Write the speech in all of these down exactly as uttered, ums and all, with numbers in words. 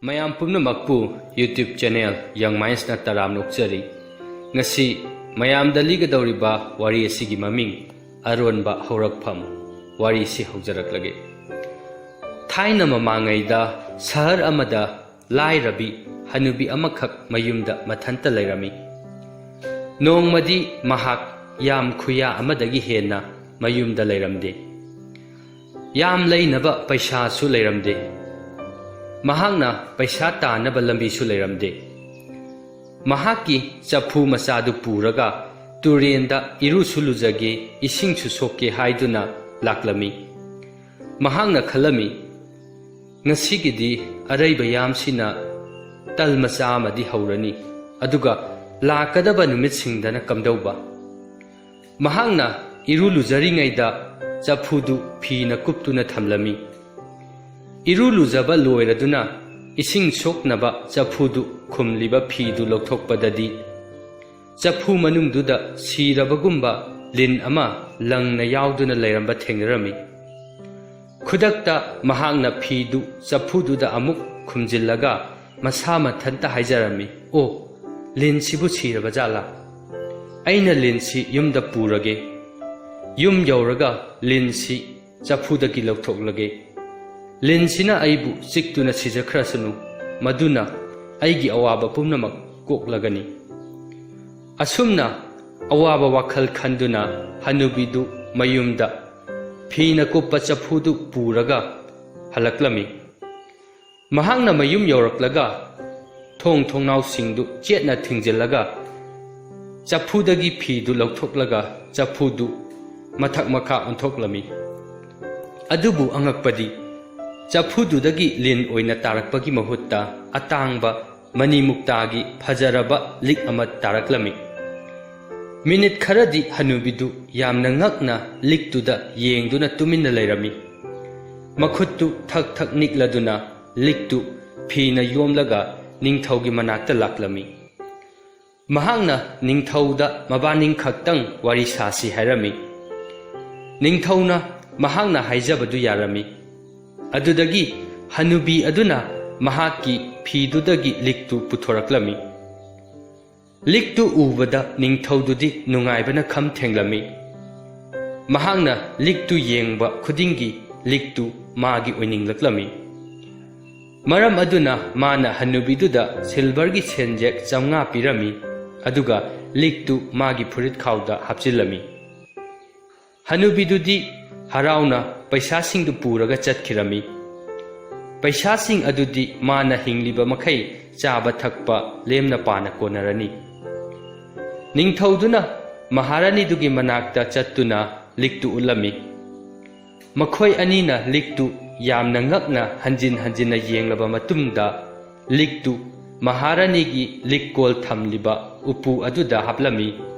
ꯃꯌꯥꯝ ꯄꯨꯝꯅꯃꯛꯄꯨ YouTube channel Young Mindsꯅ ꯇꯔꯥꯝꯅ ꯑꯣꯛꯆꯔꯤ꯫ ꯉꯁꯤ ꯃꯌꯥꯝꯗ ꯂꯤꯒꯗꯧꯔꯤꯕ ꯋꯥꯔꯤ ꯑꯁꯤꯒꯤ ꯃꯃꯤꯡ ꯑꯔꯣꯟꯕ ꯍꯧꯔꯛꯐꯝ꯫ ꯋꯥꯔꯤꯁꯤ ꯍꯧꯖꯔꯛꯂꯒꯦ꯫ ꯊꯥꯏꯅ ꯃꯃꯥꯡꯉꯩꯗ ꯁꯍꯔ ꯑꯃꯗ ꯂꯥꯏꯔꯕꯤ ꯍꯅꯨꯕꯤ ꯑꯃꯈꯛ ꯃꯌꯨꯝꯗ ꯃꯊꯟꯇ ꯂꯩꯔꯝꯃꯤ꯫ ꯅꯣꯡꯃꯗꯤ ꯃꯍꯥꯛ ꯌꯥꯝ ꯈꯨꯌꯥ ꯑꯃꯗꯒꯤ ꯍꯦꯟꯅ ꯃꯌꯨꯝꯗ ꯂꯩꯔꯝꯗꯦ꯫ ꯌꯥꯝ ꯂꯩꯅꯕ ꯄꯩꯁꯥꯁꯨ ꯂꯩꯔꯝꯗꯦ꯫ ꯃꯍꯥꯛꯅ ꯄꯩꯁꯥ ꯇꯥꯅꯕ ꯂꯝꯕꯤꯁꯨ ꯂꯩꯔꯝꯗꯦ꯫ ꯃꯍꯥꯛꯀꯤ ꯆꯐꯨ ꯃꯆꯥꯗꯨ ꯄꯨꯔꯒ ꯇꯨꯔꯦꯟꯗ ꯏꯔꯨꯁꯨ ꯂꯨꯖꯒꯦ, ꯏꯁꯤꯡꯁꯨ ꯁꯣꯛꯀꯦ ꯍꯥꯏꯗꯨꯅ ꯂꯥꯛꯂꯝꯃꯤ꯫ ꯃꯍꯥꯛꯅ ꯈꯜꯂꯝꯃꯤ, "ꯉꯁꯤꯒꯤꯗꯤ ꯑꯔꯩꯕ ꯌꯥꯝꯁꯤꯅ ꯇꯜ ꯃꯆꯥ ꯑꯃꯗꯤ ꯍꯧꯔꯅꯤ, ꯑꯗꯨꯒ ꯂꯥꯛꯀꯗꯕ ꯅꯨꯃꯤꯠꯁꯤꯡꯗꯅ ꯀꯝꯗꯧꯕ?" ꯃꯍꯥꯛꯅ ꯏꯔꯨ ꯂꯨꯖꯔꯤꯉꯩꯗ ꯆꯐꯨꯗꯨ ꯐꯤꯅ ꯀꯨꯞꯇꯨꯅ ꯊꯝꯂꯝꯃꯤ꯫ ꯏꯔꯨ ꯂꯨꯖꯕ ꯂꯣꯏꯔꯗꯨꯅ ꯏꯁꯤꯡ ꯁꯣꯛꯅꯕ ꯆꯐꯨꯗꯨ ꯈꯨꯝꯂꯤꯕ ꯐꯤꯗꯨ ꯂꯧꯊꯣꯛꯄꯗꯗꯤ, ꯆꯐꯨ ꯃꯅꯨꯡꯗꯨꯗ ꯁꯤꯔꯕꯒꯨꯝꯕ ꯂꯤꯟ ꯑꯃ ꯂꯪꯅ ꯌꯥꯎꯗꯨꯅ ꯂꯩꯔꯝꯕ ꯊꯦꯡꯅꯔꯝꯃꯤ꯫ ꯈꯨꯗꯛꯇ ꯃꯍꯥꯛꯅ ꯐꯤꯗꯨ ꯆꯐꯨꯗꯨꯗ ꯑꯃꯨꯛ ꯈꯨꯝꯖꯤꯜꯂꯒ ꯃꯁꯥ ꯃꯊꯟꯇ ꯍꯥꯏꯖꯔꯝꯃꯤ, "ꯑꯣ, ꯂꯤꯟꯁꯤꯕꯨ ꯁꯤꯔꯕ ꯖꯥꯠꯂꯥ? ꯑꯩꯅ ꯂꯤꯟꯁꯤ ꯌꯨꯝꯗ ꯄꯨꯔꯒꯦ꯫ ꯌꯨꯝ ꯌꯧꯔꯒ ꯂꯤꯟꯁꯤ ꯆꯐꯨꯗꯒꯤ ꯂꯧꯊꯣꯛꯂꯒꯦ꯫ ꯂꯤꯟꯁꯤꯅ ꯑꯩꯕꯨ ꯆꯤꯛꯇꯨꯅ ꯁꯤꯖꯈ꯭ꯔꯁꯅꯨ, ꯃꯗꯨꯅ ꯑꯩꯒꯤ ꯑꯋꯥꯕ ꯄꯨꯝꯅꯃꯛ ꯀꯣꯛꯂꯒꯅꯤ꯫" ꯑꯁꯨꯝꯅ ꯑꯋꯥꯕ ꯋꯥꯈꯜ ꯈꯟꯗꯨꯅ ꯍꯅꯨꯕꯤꯗꯨ ꯃꯌꯨꯝꯗ ꯐꯤꯅ ꯀꯨꯞꯄ ꯆꯐꯨꯗꯨ ꯄꯨꯔꯒ ꯍꯜꯂꯛꯂꯝꯃꯤ꯫ ꯃꯍꯥꯛꯅ ꯃꯌꯨꯝ ꯌꯧꯔꯛꯂꯒ ꯊꯣꯡ ꯊꯣꯡꯅꯥꯎꯁꯤꯡꯗꯨ ꯆꯦꯠꯅ ꯊꯤꯡꯖꯤꯜꯂꯒ ꯆꯐꯨꯗꯒꯤ ꯐꯤꯗꯨ ꯂꯧꯊꯣꯛꯂꯒ ꯆꯐꯨꯗꯨ ꯃꯊꯛ ꯃꯈꯥ ꯑꯣꯟꯊꯣꯛꯂꯝꯃꯤ꯫ ꯑꯗꯨꯕꯨ ꯑꯉꯛꯄꯗꯤ, ꯆꯐꯨꯗꯨꯗꯒꯤ ꯂꯤꯟ ꯑꯣꯏꯅ ꯇꯥꯔꯛꯄꯒꯤ ꯃꯍꯨꯠꯇ ꯑꯇꯥꯡꯕ ꯃꯅꯤ ꯃꯨꯛꯇꯥꯒꯤ ꯐꯖꯔꯕ ꯂꯤꯛ ꯑꯃ ꯇꯥꯔꯛꯂꯝꯃꯤ꯫ ꯃꯤꯅꯤꯠ ꯈꯔꯗꯤ ꯍꯅꯨꯕꯤꯗꯨ ꯌꯥꯝꯅ ꯉꯛꯅ ꯂꯤꯛꯇꯨꯗ ꯌꯦꯡꯗꯨꯅ ꯇꯨꯃꯤꯟꯅ ꯂꯩꯔꯝꯃꯤ꯫ ꯃꯈꯨꯠꯇꯨ ꯊꯛ ꯊꯛ ꯅꯤꯛꯂꯗꯨꯅ ꯂꯤꯛꯇꯨ ꯐꯤꯅ ꯌꯣꯝꯂꯒ ꯅꯤꯡꯊꯧꯒꯤ ꯃꯅꯥꯛꯇ ꯂꯥꯛꯂꯝꯃꯤ꯫ ꯃꯍꯥꯛꯅ ꯅꯤꯡꯊꯧꯗ ꯃꯕꯥꯅꯤ ꯈꯛꯇꯪ ꯋꯥꯔꯤ ꯁꯥꯁꯤ ꯍꯥꯏꯔꯝꯃꯤ꯫ ꯅꯤꯡꯊꯧꯅ ꯃꯍꯥꯛꯅ ꯍꯥꯏꯖꯕꯗꯨ ꯌꯥꯔꯝꯃꯤ꯫ ꯑꯗꯨꯗꯒꯤ ꯍꯅꯨꯕꯤ ꯑꯗꯨꯅ ꯃꯍꯥꯛꯀꯤ ꯐꯤꯗꯨꯗꯒꯤ ꯂꯤꯛꯇꯨ ꯄꯨꯊꯣꯔꯛꯂꯝꯃꯤ꯫ ꯂꯤꯛꯇꯨ ꯎꯕꯗ ꯅꯤꯡꯊꯧꯗꯨꯗꯤ ꯅꯨꯡꯉꯥꯏꯕꯅ ꯈꯝ ꯊꯦꯡꯂꯝꯃꯤ꯫ ꯃꯍꯥꯛꯅ ꯂꯤꯛꯇꯨ ꯌꯦꯡꯕ ꯈꯨꯗꯤꯡꯒꯤ ꯂꯤꯛꯇꯨ ꯃꯥꯒꯤ ꯑꯣꯏꯅꯤꯡꯂꯛꯂꯝꯃꯤ꯫ ꯃꯔꯝ ꯑꯗꯨꯅ ꯃꯥꯅ ꯍꯅꯨꯕꯤꯗꯨꯗ ꯁꯤꯜꯚꯔꯒꯤ ꯁꯦꯟꯖꯦꯛ ꯆꯥꯝꯃꯉꯥ ꯄꯤꯔꯝꯃꯤ, ꯑꯗꯨꯒ ꯂꯤꯛꯇꯨ ꯃꯥꯒꯤ ꯐꯨꯔꯤꯠꯈꯥꯎꯗ ꯍꯥꯞꯆꯤꯜꯂꯝꯃꯤ꯫ ꯍꯅꯨꯕꯤꯗꯨꯗꯤ ꯍꯔꯥꯎꯅ ꯄꯩꯁꯥꯁꯤꯡꯗꯨ ꯄꯨꯔꯒ ꯆꯠꯈꯤꯔꯝꯃꯤ꯫ ꯄꯩꯁꯥꯁꯤꯡ ꯑꯗꯨꯗꯤ ꯃꯥꯅ ꯍꯤꯡꯂꯤꯕ ꯃꯈꯩ ꯆꯥꯕ ꯊꯛꯄ ꯂꯦꯝꯅ ꯄꯥꯅ ꯀꯣꯟꯅꯔꯅꯤ꯫ ꯅꯤꯡꯊꯧꯗꯨꯅ ꯃꯍꯥꯔꯥꯅꯤꯗꯨꯒꯤ ꯃꯅꯥꯛꯇ ꯆꯠꯇꯨꯅ ꯂꯤꯛꯇꯨ ꯎꯠꯂꯝꯃꯤ꯫ ꯃꯈꯣꯏ ꯑꯅꯤꯅ ꯂꯤꯛꯇꯨ ꯌꯥꯝꯅ ꯉꯛꯅ ꯍꯟꯖꯤꯟ ꯍꯟꯖꯤꯟꯅ ꯌꯦꯡꯂꯕ ꯃꯇꯨꯡꯗ, ꯂꯤꯛꯇꯨ ꯃꯍꯥꯔꯥꯅꯤꯒꯤ ꯂꯤꯛꯀꯣꯜ ꯊꯝꯂꯤꯕ ꯎꯄꯨ ꯑꯗꯨꯗ ꯍꯥꯞꯂꯝꯃꯤ,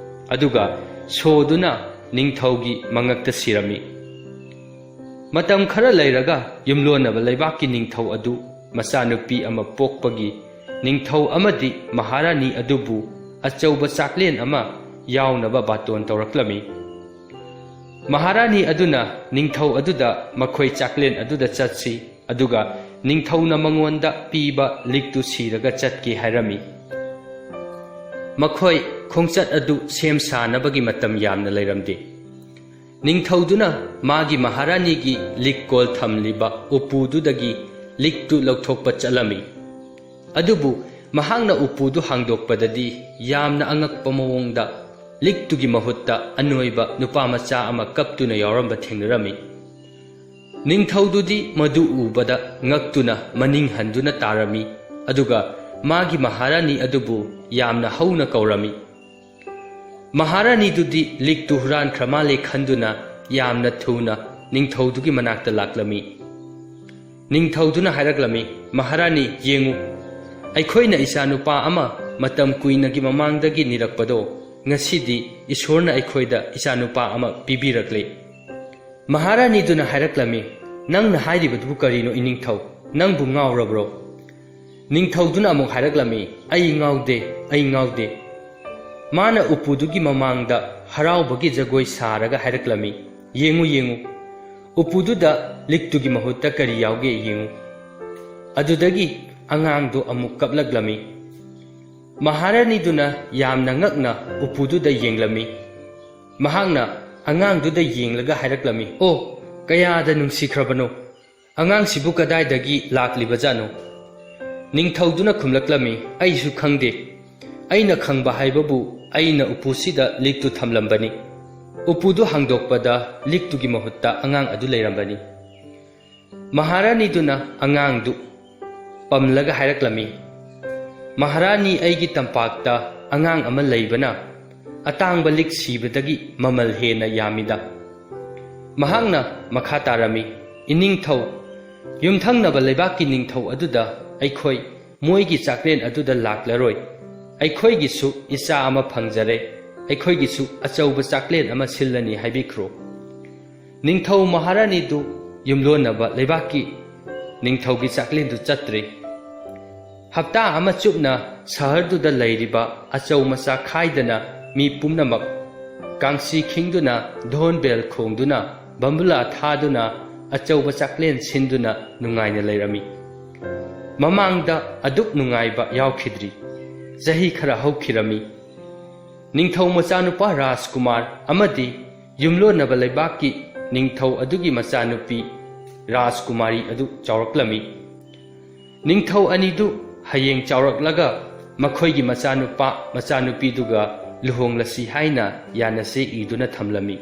ꯑꯗꯨꯒ ꯁꯣꯗꯨꯅ ꯅꯤꯡꯊꯧꯒꯤ ꯃꯉꯛꯇ ꯁꯤꯔꯝꯃꯤ꯫ ꯃꯇꯝ ꯈꯔ ꯂꯩꯔꯒ ꯌꯨꯝꯂꯣꯟꯅꯕ ꯂꯩꯕꯥꯛꯀꯤ ꯅꯤꯡꯊꯧ ꯑꯗꯨ ꯃꯆꯥꯅꯨꯄꯤ ꯑꯃ ꯄꯣꯛꯄꯒꯤ ꯅꯤꯡꯊꯧ ꯑꯃꯗꯤ ꯃꯍꯥꯔꯥꯅꯤ ꯑꯗꯨꯕꯨ ꯑꯆꯧꯕ ꯆꯥꯛꯂꯦꯟ ꯑꯃ ꯌꯥꯎꯅꯕ ꯕꯥꯇꯣꯟ ꯇꯧꯔꯛꯂꯝꯃꯤ꯫ ꯃꯍꯥꯔꯥꯅꯤ ꯑꯗꯨꯅ ꯅꯤꯡꯊꯧ ꯑꯗꯨꯗ ꯃꯈꯣꯏ ꯆꯥꯛꯂꯦꯟ ꯑꯗꯨꯗ ꯆꯠꯁꯤ, ꯑꯗꯨꯒ ꯅꯤꯡꯊꯧꯅ ꯃꯉꯣꯟꯗ ꯄꯤꯕ ꯂꯤꯛꯇꯨ ꯁꯤꯔꯒ ꯆꯠꯀꯦ ꯍꯥꯏꯔꯝꯃꯤ꯫ ꯃꯈꯣꯏ ꯈꯣꯡꯆꯠ ꯑꯗꯨ ꯁꯦꯝ ꯁꯥꯅꯕꯒꯤ ꯃꯇꯝ ꯌꯥꯝꯅ ꯂꯩꯔꯝꯗꯦ꯫ ꯅꯤꯡꯊꯧꯗꯨꯅ ꯃꯥꯒꯤ ꯃꯍꯥꯔꯥꯅꯤꯒꯤ ꯂꯤꯛꯀꯣꯜ ꯊꯝꯂꯤꯕ ꯎꯄꯨꯗꯨꯗꯒꯤ ꯂꯤꯛꯇꯨ ꯂꯧꯊꯣꯛꯄ ꯆꯠꯂꯝꯃꯤ꯫ ꯑꯗꯨꯕꯨ ꯃꯍꯥꯛꯅ ꯎꯄꯨꯗꯨ ꯍꯥꯡꯗꯣꯛꯄꯗꯗꯤ ꯌꯥꯝꯅ ꯑꯉꯛꯄ ꯃꯑꯣꯡꯗ ꯂꯤꯛꯇꯨꯒꯤ ꯃꯍꯨꯠꯇ ꯑꯅꯣꯏꯕ ꯅꯨꯄꯥ ꯃꯆꯥ ꯑꯃ ꯀꯞꯇꯨꯅ ꯌꯥꯎꯔꯝꯕ ꯊꯦꯡꯅꯔꯝꯃꯤ꯫ ꯅꯤꯡꯊꯧꯗꯨꯗꯤ ꯃꯗꯨ ꯎꯕꯗ ꯉꯛꯇꯨꯅ ꯃꯅꯤꯡ ꯍꯟꯗꯨꯅ ꯇꯥꯔꯝꯃꯤ, ꯑꯗꯨꯒ ꯃꯥꯒꯤ ꯃꯍꯥꯔꯥꯅꯤ ꯑꯗꯨꯕꯨ ꯌꯥꯝꯅ ꯍꯧꯅ ꯀꯧꯔꯝꯃꯤ꯫ ꯃꯍꯥꯔꯥꯅꯤꯗꯨꯗꯤ ꯂꯤꯛꯇꯨ ꯍꯨꯔꯥꯟꯈ꯭ꯔ ꯃꯥꯜꯂꯦ ꯈꯟꯗꯨꯅ ꯌꯥꯝꯅ ꯊꯨꯅ ꯅꯤꯡꯊꯧꯗꯨꯒꯤ ꯃꯅꯥꯛꯇ ꯂꯥꯛꯂꯝꯃꯤ꯫ ꯅꯤꯡꯊꯧꯗꯨꯅ ꯍꯥꯏꯔꯛꯂꯝꯃꯤ, "ꯃꯍꯥꯔꯥꯅꯤ, ꯌꯦꯡꯉꯨ, ꯑꯩꯈꯣꯏꯅ ꯏꯆꯥꯅꯨꯄꯥ ꯑꯃ ꯃꯇꯝ ꯀꯨꯏꯅꯒꯤ ꯃꯃꯥꯡꯗꯒꯤ ꯅꯤꯔꯛꯄꯗꯣ, ꯉꯁꯤꯗꯤ ꯏꯁꯣꯔꯅ ꯑꯩꯈꯣꯏꯗ ꯏꯆꯥꯅꯨꯄꯥ ꯑꯃ ꯄꯤꯕꯤꯔꯛꯂꯦ꯫" ꯃꯍꯥꯔꯥꯅꯤꯗꯨꯅ ꯍꯥꯏꯔꯛꯂꯝꯃꯤ, "ꯅꯪꯅ ꯍꯥꯏꯔꯤꯕꯗꯨꯕꯨ ꯀꯔꯤꯅꯣ, ꯏꯅꯤꯡꯊꯧ? ꯅꯪꯕꯨ ꯉꯥꯎꯔꯕ꯭ꯔꯣ?" ꯅꯤꯡꯊꯧꯗꯨꯅ ꯑꯃꯨꯛ ꯍꯥꯏꯔꯛꯂꯝꯃꯤ, "ꯑꯩ ꯉꯥꯎꯗꯦ, ꯑꯩ ꯉꯥꯎꯗꯦ꯫" ꯃꯥꯅ ꯎꯄꯨꯗꯨꯒꯤ ꯃꯃꯥꯡꯗ ꯍꯔꯥꯎꯕꯒꯤ ꯖꯒꯣꯏ ꯁꯥꯔꯒ ꯍꯥꯏꯔꯛꯂꯝꯃꯤ, "ꯌꯦꯡꯉꯨ, ꯌꯦꯡꯉꯨ, ꯎꯄꯨꯗꯨꯗ ꯂꯤꯛꯇꯨꯒꯤ ꯃꯍꯨꯠꯇ ꯀꯔꯤ ꯌꯥꯎꯒꯦ ꯌꯦꯡꯉꯨ꯫" ꯑꯗꯨꯗꯒꯤ ꯑꯉꯥꯡꯗꯨ ꯑꯃꯨꯛ ꯀꯞꯂꯛꯂꯝꯃꯤ꯫ ꯃꯍꯥꯔꯥꯅꯤꯗꯨꯅ ꯌꯥꯝꯅ ꯉꯛꯅ ꯎꯄꯨꯗꯨꯗ ꯌꯦꯡꯂꯝꯃꯤ꯫ ꯃꯍꯥꯛꯅ ꯑꯉꯥꯡꯗꯨꯗ ꯌꯦꯡꯂꯒ ꯍꯥꯏꯔꯛꯂꯝꯃꯤ, "ꯑꯣ, ꯀꯌꯥꯗ ꯅꯨꯡꯁꯤꯈ꯭ꯔꯕꯅꯣ! ꯑꯉꯥꯡꯁꯤꯕꯨ ꯀꯗꯥꯏꯗꯒꯤ ꯂꯥꯛꯂꯤꯕꯖꯥꯠꯅꯣ?" ꯅꯤꯡꯊꯧꯗꯨꯅ ꯈꯨꯝꯂꯛꯂꯝꯃꯤ, "ꯑꯩꯁꯨ ꯈꯪꯗꯦ꯫ ꯑꯩꯅ ꯈꯪꯕ ꯍꯥꯏꯕꯕꯨ ꯑꯩꯅ ꯎꯄꯨꯁꯤꯗ ꯂꯤꯛꯇꯨ ꯊꯝꯂꯝꯕꯅꯤ꯫ ꯎꯄꯨꯗꯨ ꯍꯥꯡꯗꯣꯛꯄꯗ ꯂꯤꯛꯇꯨꯒꯤ ꯃꯍꯨꯠꯇ ꯑꯉꯥꯡ ꯑꯗꯨ ꯂꯩꯔꯝꯕꯅꯤ꯫" ꯃꯍꯥꯔꯥꯅꯤꯗꯨꯅ ꯑꯉꯥꯡꯗꯨ ꯄꯝꯂꯒ ꯍꯥꯏꯔꯛꯂꯝꯃꯤ, "ꯃꯍꯥꯔꯥꯅꯤ, ꯑꯩꯒꯤ ꯇꯝꯄꯥꯛꯇ ꯑꯉꯥꯡ ꯑꯃ ꯂꯩꯕꯅ ꯑꯇꯥꯡꯕ ꯂꯤꯛ ꯁꯤꯕꯗꯒꯤ ꯃꯃꯜ ꯍꯦꯟꯅ ꯌꯥꯝꯃꯤꯗ꯫" ꯃꯍꯥꯛꯅ ꯃꯈꯥ ꯇꯥꯔꯝꯃꯤ, "ꯏꯅꯤꯡꯊꯧ, ꯌꯨꯝꯊꯪꯅꯕ ꯂꯩꯕꯥꯛꯀꯤ ꯅꯤꯡꯊꯧ ꯑꯗꯨꯗ ꯑꯩꯈꯣꯏ ꯃꯣꯏꯒꯤ ꯆꯥꯛꯂꯦꯟ ꯑꯗꯨꯗ ꯂꯥꯛꯂꯔꯣꯏ꯫ ꯑꯩꯈꯣꯏꯒꯤꯁꯨ ꯏꯆꯥ ꯑꯃ ꯐꯪꯖꯔꯦ꯫ ꯑꯩꯈꯣꯏꯒꯤꯁꯨ ꯑꯆꯧꯕ ꯆꯥꯛꯂꯦꯟ ꯑꯃ ꯁꯤꯜꯂꯅꯤ ꯍꯥꯏꯕꯤꯈ꯭ꯔꯣ꯫" ꯅꯤꯡꯊꯧ ꯃꯍꯥꯔꯥꯅꯤꯗꯨ ꯌꯨꯝꯂꯣꯟꯅꯕ ꯂꯩꯕꯥꯛꯀꯤ ꯅꯤꯡꯊꯧꯒꯤ ꯆꯥꯛꯂꯦꯟꯗꯨ ꯆꯠꯇ꯭ꯔꯦ꯫ ꯍꯞꯇꯥ ꯑꯃ ꯆꯨꯞꯅ ꯁꯍꯔꯗꯨꯗ ꯂꯩꯔꯤꯕ ꯑꯆꯧ ꯃꯆꯥ ꯈꯥꯏꯗꯅ ꯃꯤ ꯄꯨꯝꯅꯃꯛ ꯀꯥꯡꯁꯤ ꯈꯤꯡꯗꯨꯅ, ꯙꯣꯟ ꯕꯦꯜ ꯈꯣꯡꯗꯨꯅ, ꯕꯝꯕꯨꯂꯥ ꯊꯥꯗꯨꯅ, ꯑꯆꯧꯕ ꯆꯥꯛꯂꯦꯟ ꯁꯤꯟꯗꯨꯅ ꯅꯨꯡꯉꯥꯏꯅ ꯂꯩꯔꯝꯃꯤ꯫ ꯃꯃꯥꯡꯗ ꯑꯗꯨꯛ ꯅꯨꯡꯉꯥꯏꯕ ꯌꯥꯎꯈꯤꯗ꯭ꯔꯤ꯫ ꯆꯍꯤ ꯈꯔ ꯍꯧꯈꯤꯔꯝꯃꯤ꯫ ꯅꯤꯡꯊꯧ ꯃꯆꯥꯅꯨꯄꯥ ꯔꯥꯖꯀꯨꯃꯥꯔ ꯑꯃꯗꯤ ꯌꯨꯝꯂꯣꯟꯅꯕ ꯂꯩꯕꯥꯛꯀꯤ ꯅꯤꯡꯊꯧ ꯑꯗꯨꯒꯤ ꯃꯆꯥꯅꯨꯄꯤ ꯔꯥꯖꯀꯨꯃꯥꯔꯤ ꯑꯗꯨ ꯆꯥꯎꯔꯛꯂꯝꯃꯤ꯫ ꯅꯤꯡꯊꯧ ꯑꯅꯤꯗꯨ ꯍꯌꯦꯡ ꯆꯥꯎꯔꯛꯂꯒ ꯃꯈꯣꯏꯒꯤ ꯃꯆꯥꯅꯨꯄꯥ ꯃꯆꯥꯅꯨꯄꯤꯗꯨꯒ ꯂꯨꯍꯣꯡꯂꯁꯤ ꯍꯥꯏꯅ ꯌꯥꯅꯆꯦ ꯏꯗꯨꯅ ꯊꯝꯂꯝꯃꯤ꯫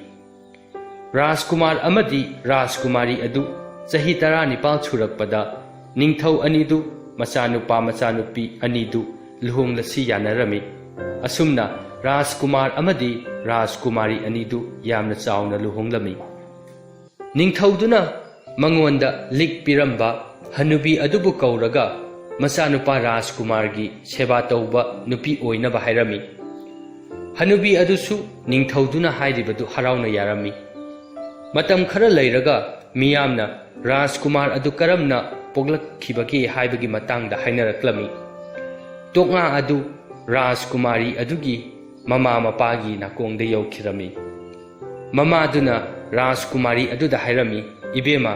ꯔꯥꯖꯀꯨꯃꯥꯔ ꯑꯃꯗꯤ ꯔꯥꯖꯀꯨꯃꯥꯔꯤ ꯑꯗꯨ ꯆꯍꯤ ꯇꯔꯥꯅꯤꯄꯥꯜ ꯁꯨꯔꯛꯄꯗ ꯅꯤꯡꯊꯧ ꯑꯅꯤꯗꯨ ꯃꯆꯥꯅꯨꯄꯥ ꯃꯆꯥꯅꯨꯄꯤ ꯑꯅꯤꯗꯨ ꯂꯨꯍꯣꯡꯂꯁꯤ ꯌꯥꯅꯔꯝꯃꯤ꯫ ꯑꯁꯨꯝꯅ ꯔꯥꯖꯀꯨꯃꯥꯔ ꯑꯃꯗꯤ ꯔꯥꯖꯀꯨꯃꯥꯔꯤ ꯑꯅꯤꯗꯨ ꯌꯥꯝꯅ ꯆꯥꯎꯅ ꯂꯨꯍꯣꯡꯂꯝꯃꯤ꯫ ꯅꯤꯡꯊꯧꯗꯨꯅ ꯃꯉꯣꯟꯗ ꯂꯤꯛ ꯄꯤꯔꯝꯕ ꯍꯅꯨꯕꯤ ꯑꯗꯨꯕꯨ ꯀꯧꯔꯒ ꯃꯆꯥꯅꯨꯄꯥ ꯔꯥꯖꯀꯨꯃꯥꯔꯒꯤ ꯁꯦꯕꯥ ꯇꯧꯕ ꯅꯨꯄꯤ ꯑꯣꯏꯅꯕ ꯍꯥꯏꯔꯝꯃꯤ꯫ ꯍꯅꯨꯕꯤ ꯑꯗꯨꯁꯨ ꯅꯤꯡꯊꯧꯗꯨꯅ ꯍꯥꯏꯔꯤꯕꯗꯨ ꯍꯔꯥꯎꯅ ꯌꯥꯔꯝꯃꯤ꯫ ꯃꯇꯝ ꯈꯔ ꯂꯩꯔꯒ ꯃꯤꯌꯥꯝꯅ ꯔꯥꯖꯀꯨꯃꯥꯔ ꯑꯗꯨ ꯀꯔꯝꯅ ꯄꯣꯛꯂꯛꯈꯤꯕꯒꯦ ꯍꯥꯏꯕꯒꯤ ꯃꯇꯥꯡꯗ ꯍꯥꯏꯅꯔꯛꯂꯝꯃꯤ꯫ ꯇꯣꯛꯉꯥ ꯑꯗꯨ ꯔꯥꯖꯀꯨꯃꯥꯔꯤ ꯑꯗꯨꯒꯤ ꯃꯃꯥ ꯃꯄꯥꯒꯤ ꯅꯥꯀꯣꯡꯗ ꯌꯧꯈꯤꯔꯝꯃꯤ꯫ ꯃꯃꯥꯗꯨꯅ ꯔꯥꯖꯀꯨꯃꯥꯔꯤ ꯑꯗꯨꯗ ꯍꯥꯏꯔꯝꯃꯤ, "ꯏꯕꯦꯝꯃ,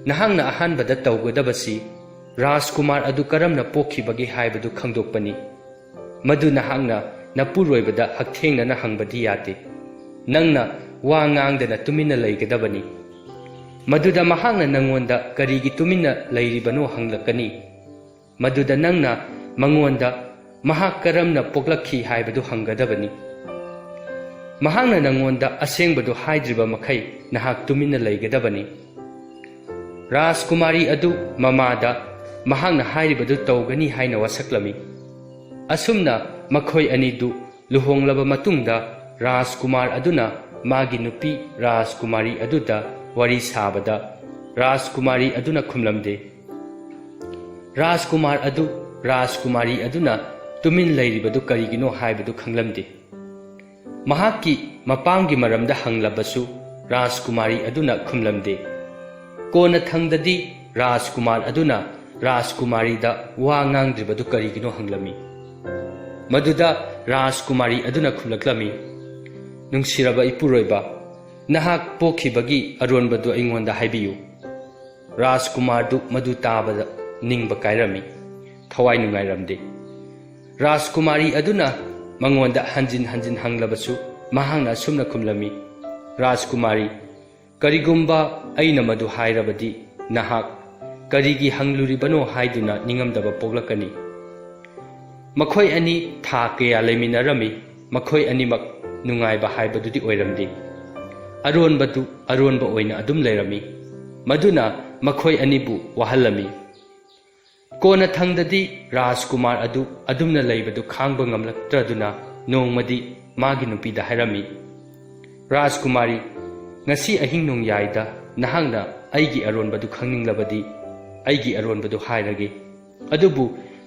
ꯅꯍꯥꯛꯅ ꯑꯍꯥꯟꯕꯗ ꯇꯧꯒꯗꯕꯁꯤ ꯔꯥꯖꯀꯨꯃꯥꯔ ꯑꯗꯨ ꯀꯔꯝꯅ ꯄꯣꯛꯈꯤꯕꯒꯦ ꯍꯥꯏꯕꯗꯨ ꯈꯪꯗꯣꯛꯄꯅꯤ꯫ ꯃꯗꯨ ꯅꯍꯥꯛꯅ ꯅꯄꯨꯔꯣꯏꯕꯗ ꯍꯛꯊꯦꯡꯅꯅ ꯍꯪꯕꯗꯤ ꯌꯥꯗꯦ꯫ ꯅꯪꯅ ꯋꯥ ꯉꯥꯡꯗꯅ ꯇꯨꯃꯤꯟꯅ ꯂꯩꯒꯗꯕꯅꯤ꯫ ꯃꯗꯨꯗ ꯃꯍꯥꯛꯅ ꯅꯪꯉꯣꯟꯗ ꯀꯔꯤꯒꯤ ꯇꯨꯃꯤꯟꯅ ꯂꯩꯔꯤꯕꯅꯣ ꯍꯪꯂꯛꯀꯅꯤ꯫ ꯃꯗꯨꯗ ꯅꯪꯅ ꯃꯉꯣꯟꯗ ꯃꯍꯥꯛ ꯀꯔꯝꯅ ꯄꯣꯛꯂꯛꯈꯤ ꯍꯥꯏꯕꯗꯨ ꯍꯪꯒꯗꯕꯅꯤ꯫ ꯃꯍꯥꯛꯅ ꯅꯪꯉꯣꯟꯗ ꯑꯁꯦꯡꯕꯗꯨ ꯍꯥꯏꯗ꯭ꯔꯤꯕ ꯃꯈꯩ ꯅꯍꯥꯛ ꯇꯨꯃꯤꯟꯅ ꯂꯩꯒꯗꯕꯅꯤ꯫ ꯔꯥꯖꯀꯨꯃꯥꯔꯤ ꯑꯗꯨ ꯃꯃꯥꯗ ꯃꯍꯥꯛꯅ ꯍꯥꯏꯔꯤꯕꯗꯨ ꯇꯧꯒꯅꯤ ꯍꯥꯏꯅ ꯋꯥꯁꯛꯂꯝꯃꯤ꯫ ꯑꯁꯨꯝꯅ ꯃꯈꯣꯏ ꯑꯅꯤꯗꯨ ꯂꯨꯍꯣꯡꯂꯕ ꯃꯇꯨꯡꯗ ꯔꯥꯖꯀꯨꯃꯥꯔ ꯑꯗꯨꯅ ꯃꯥꯒꯤ ꯅꯨꯄꯤ ꯔꯥꯖꯀꯨꯃꯥꯔꯤ ꯑꯗꯨꯗ ꯋꯥꯔꯤ ꯁꯥꯕꯗ ꯔꯥꯖꯀꯨꯃꯥꯔꯤ ꯑꯗꯨꯅ ꯈꯨꯝꯂꯝꯗꯦ꯫ ꯔꯥꯖꯀꯨꯃꯥꯔ ꯑꯗꯨ ꯔꯥꯖꯀꯨꯃꯥꯔꯤ ꯑꯗꯨꯅ ꯇꯨꯃꯤꯟ ꯂꯩꯔꯤꯕꯗꯨ ꯀꯔꯤꯒꯤꯅꯣ ꯍꯥꯏꯕꯗꯨ ꯈꯪꯂꯝꯗꯦ꯫ ꯃꯍꯥꯛꯀꯤ ꯃꯄꯥꯝꯒꯤ ꯃꯔꯝꯗ ꯍꯪꯂꯕꯁꯨ ꯔꯥꯖꯀꯨꯃꯥꯔꯤ ꯑꯗꯨꯅ ꯈꯨꯝꯂꯝꯗꯦ꯫ ꯀꯣꯟꯅ ꯊꯪꯗꯗꯤ ꯔꯥꯖꯀꯨꯃꯥꯔ ꯑꯗꯨꯅ ꯔꯥꯖꯀꯨꯃꯥꯔꯤꯗ ꯋꯥ ꯉꯥꯡꯗ꯭ꯔꯤꯕꯗꯨ ꯀꯔꯤꯒꯤꯅꯣ ꯍꯪꯂꯝꯃꯤ꯫ ꯃꯗꯨꯗ ꯔꯥꯖꯀꯨꯃꯥꯔꯤ ꯑꯗꯨꯅ ꯈꯨꯝꯂꯛꯂꯝꯃꯤ, "ꯅꯨꯡꯁꯤꯔꯕ ꯏꯄꯨꯔꯣꯏꯕ, ꯅꯍꯥꯛ ꯄꯣꯛꯈꯤꯕꯒꯤ ꯑꯔꯣꯟꯕꯗꯨ ꯑꯩꯉꯣꯟꯗ ꯍꯥꯏꯕꯤꯌꯨ꯫" ꯔꯥꯖꯀꯨꯃꯥꯔꯗꯨ ꯃꯗꯨ ꯇꯥꯕꯗ ꯅꯤꯡꯕ ꯀꯥꯏꯔꯝꯃꯤ, ꯊꯋꯥꯏ ꯅꯨꯡꯉꯥꯏꯔꯝꯗꯦ꯫ ꯔꯥꯖꯀꯨꯃꯥꯔꯤ ꯑꯗꯨꯅ ꯃꯉꯣꯟꯗ ꯍꯟꯖꯤꯟ ꯍꯟꯖꯤꯟ ꯍꯪꯂꯕꯁꯨ ꯃꯍꯥꯛꯅ ꯑꯁꯨꯝꯅ ꯈꯨꯝꯂꯝꯃꯤ, "ꯔꯥꯖꯀꯨꯃꯥꯔꯤ, ꯀꯔꯤꯒꯨꯝꯕ ꯑꯩꯅ ꯃꯗꯨ ꯍꯥꯏꯔꯕꯗꯤ ꯅꯍꯥꯛ ꯀꯔꯤꯒꯤ ꯍꯪꯂꯨꯔꯤꯕꯅꯣ ꯍꯥꯏꯗꯨꯅ ꯅꯤꯡꯉꯝꯗꯕ ꯄꯣꯛꯂꯛꯀꯅꯤ꯫" ꯃꯈꯣꯏ ꯑꯅꯤ ꯊꯥ ꯀꯌꯥ ꯂꯩꯃꯤꯟꯅꯔꯝꯃꯤ꯫ ꯃꯈꯣꯏ ꯑꯅꯤꯃꯛ ꯅꯨꯡꯉꯥꯏꯕ ꯍꯥꯏꯕꯗꯨꯗꯤ ꯑꯣꯏꯔꯝꯗꯦ꯫ ꯑꯔꯣꯟꯕꯗꯨ ꯑꯔꯣꯟꯕ ꯑꯣꯏꯅ ꯑꯗꯨꯝ ꯂꯩꯔꯝꯃꯤ꯫ ꯃꯗꯨꯅ ꯃꯈꯣꯏ ꯑꯅꯤꯕꯨ ꯋꯥꯍꯜꯂꯝꯃꯤ꯫ ꯀꯣꯟꯅ ꯊꯪꯗꯗꯤ ꯔꯥꯖꯀꯨꯃꯥꯔ ꯑꯗꯨ ꯑꯗꯨꯝꯅ ꯂꯩꯕꯗꯨ ꯈꯥꯡꯕ ꯉꯝꯂꯛꯇ꯭ꯔꯗꯨꯅ ꯅꯣꯡꯃꯗꯤ ꯃꯥꯒꯤ ꯅꯨꯄꯤꯗ ꯍꯥꯏꯔꯝꯃꯤ, "ꯔꯥꯖꯀꯨꯃꯥꯔꯤ, ꯉꯁꯤ ꯑꯍꯤꯡ ꯅꯣꯡꯌꯥꯏꯗ ꯅꯍꯥꯛꯅ ꯑꯩꯒꯤ ꯑꯔꯣꯟꯕꯗꯨ ꯈꯪꯅꯤꯡꯂꯕꯗꯤ ꯑꯩꯒꯤ ꯑꯔꯣꯟꯕꯗꯨ ꯍꯥꯏꯔꯒꯦ꯫ ꯑꯗꯨꯕꯨ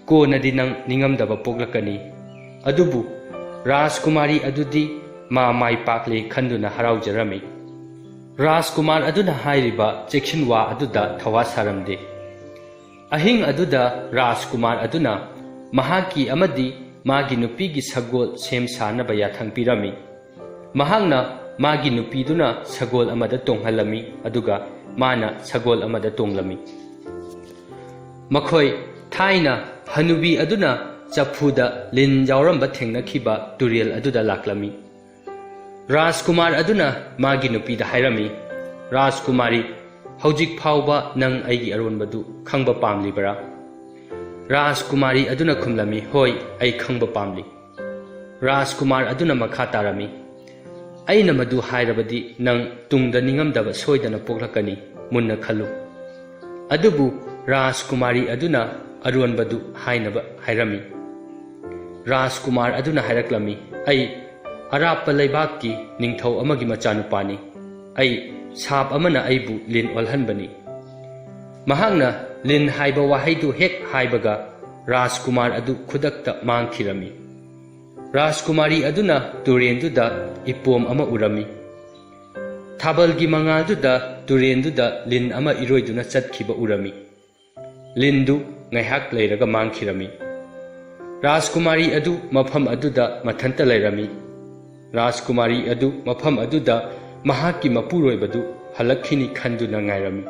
ꯀꯣꯟꯅꯗꯤ ꯅꯪ ꯅꯤꯡꯉꯝꯗꯕ ꯄꯣꯛꯂꯛꯀꯅꯤ꯫" ꯑꯗꯨꯕꯨ ꯔꯥꯖꯀꯨꯃꯥꯔꯤ ꯑꯗꯨꯗꯤ ꯃꯥ ꯃꯥꯏ ꯄꯥꯛꯂꯦ ꯈꯟꯗꯨꯅ ꯍꯔꯥꯎꯖꯔꯝꯃꯤ꯫ ꯔꯥꯖꯀꯨꯃꯥꯔ ꯑꯗꯨꯅ ꯍꯥꯏꯔꯤꯕ ꯆꯦꯛꯁꯤꯟ ꯋꯥ ꯑꯗꯨꯗ ꯊꯋꯥ ꯁꯥꯔꯝꯗꯦ꯫ ꯑꯍꯤꯡ ꯑꯗꯨꯗ ꯔꯥꯖꯀꯨꯃꯥꯔ ꯑꯗꯨꯅ ꯃꯍꯥꯛꯀꯤ ꯑꯃꯗꯤ ꯃꯥꯒꯤ ꯅꯨꯄꯤꯒꯤ ꯁꯒꯣꯜ ꯁꯦꯝ ꯁꯥꯅꯕ ꯌꯥꯊꯪ ꯄꯤꯔꯝꯃꯤ꯫ ꯃꯍꯥꯛꯅ ꯃꯥꯒꯤ ꯅꯨꯄꯤꯗꯨꯅ ꯁꯒꯣꯜ ꯑꯃꯗ ꯇꯣꯡꯍꯜꯂꯝꯃꯤ, ꯑꯗꯨꯒ ꯃꯥꯅ ꯁꯒꯣꯜ ꯑꯃꯗ ꯇꯣꯡꯂꯝꯃꯤ꯫ ꯃꯈꯣꯏ ꯊꯥꯏꯅ ꯍꯅꯨꯕꯤ ꯑꯗꯨꯅ ꯆꯐꯨꯗ ꯂꯤꯟ ꯌꯥꯎꯔꯝꯕ ꯊꯦꯡꯅꯈꯤꯕ ꯇꯨꯔꯦꯜ ꯑꯗꯨꯗ ꯂꯥꯛꯂꯝꯃꯤ꯫ ꯔꯥꯖꯀꯨꯃꯥꯔ ꯑꯗꯨꯅ ꯃꯥꯒꯤ ꯅꯨꯄꯤꯗ ꯍꯥꯏꯔꯝꯃꯤ, "ꯔꯥꯖꯀꯨꯃꯥꯔꯤ, ꯍꯧꯖꯤꯛ ꯐꯥꯎꯕ ꯅꯪ ꯑꯩꯒꯤ ꯑꯔꯣꯟꯕꯗꯨ ꯈꯪꯕ ꯄꯥꯝꯂꯤꯕꯔꯥ?" ꯔꯥꯖꯀꯨꯃꯥꯔꯤ ꯑꯗꯨꯅ ꯈꯨꯝꯂꯝꯃꯤ, "ꯍꯣꯏ, ꯑꯩ ꯈꯪꯕ ꯄꯥꯝꯂꯤ꯫" ꯔꯥꯖꯀꯨꯃꯥꯔ ꯑꯗꯨꯅ ꯃꯈꯥ ꯇꯥꯔꯝꯃꯤ, "ꯑꯩꯅ ꯃꯗꯨ ꯍꯥꯏꯔꯕꯗꯤ ꯅꯪ ꯇꯨꯡꯗ ꯅꯤꯡꯉꯝꯗꯕ ꯁꯣꯏꯗꯅ ꯄꯣꯛꯂꯛꯀꯅꯤ, ꯃꯨꯟꯅ ꯈꯜꯂꯨ꯫" ꯑꯗꯨꯕꯨ ꯔꯥꯖꯀꯨꯃꯥꯔꯤ ꯑꯗꯨꯅ ꯑꯔꯣꯟꯕꯗꯨ ꯍꯥꯏꯅꯕ ꯍꯥꯏꯔꯝꯃꯤ꯫ ꯔꯥꯖꯀꯨꯃꯥꯔ ꯑꯗꯨꯅ ꯍꯥꯏꯔꯛꯂꯝꯃꯤ, "ꯑꯩ ꯑꯔꯥꯞꯄ ꯂꯩꯕꯥꯛꯀꯤ ꯅꯤꯡꯊꯧ ꯑꯃꯒꯤ ꯃꯆꯥꯅꯨꯄꯥꯅꯤ꯫ ꯑꯩ ꯁꯥꯞ ꯑꯃꯅ ꯑꯩꯕꯨ ꯂꯤꯟ ꯑꯣꯜꯍꯟꯕꯅꯤ꯫" ꯃꯍꯥꯛꯅ ꯂꯤꯟ ꯍꯥꯏꯕ ꯋꯥꯍꯩꯗꯨ ꯍꯦꯛ ꯍꯥꯏꯕꯒ ꯔꯥꯖꯀꯨꯃꯥꯔ ꯑꯗꯨ ꯈꯨꯗꯛꯇ ꯃꯥꯡꯈꯤꯔꯝꯃꯤ꯫ ꯔꯥꯖꯀꯨꯃꯥꯔꯤ ꯑꯗꯨꯅ ꯇꯨꯔꯦꯟꯗꯨꯗ ꯏꯄꯣꯝ ꯑꯃ ꯎꯔꯝꯃꯤ꯫ ꯊꯥꯕꯜꯒꯤ ꯃꯉꯥꯜꯗꯨꯗ ꯇꯨꯔꯦꯟꯗꯨꯗ ꯂꯤꯟ ꯑꯃ ꯏꯔꯣꯏꯗꯨꯅ ꯆꯠꯈꯤꯕ ꯎꯔꯝꯃꯤ꯫ ꯂꯤꯟꯗꯨ ꯉꯥꯏꯍꯥꯛ ꯂꯩꯔꯒ ꯃꯥꯡꯈꯤꯔꯝꯃꯤ꯫ ꯔꯥꯖꯀꯨꯃꯥꯔꯤ ꯑꯗꯨ ꯃꯐꯝ ꯑꯗꯨꯗ ꯃꯊꯟꯇ ꯂꯩꯔꯝꯃꯤ꯫ ꯔꯥꯖꯀꯨꯃꯥꯔꯤ ꯑꯗꯨ ꯃꯐꯝ ꯑꯗꯨꯗ ꯃꯍꯥꯛꯀꯤ ꯃꯄꯨꯔꯣꯏꯕꯗꯨ ꯍꯜꯂꯛꯈꯤꯅꯤ ꯈꯟꯗꯨꯅ ꯉꯥꯏꯔꯝꯃꯤ꯫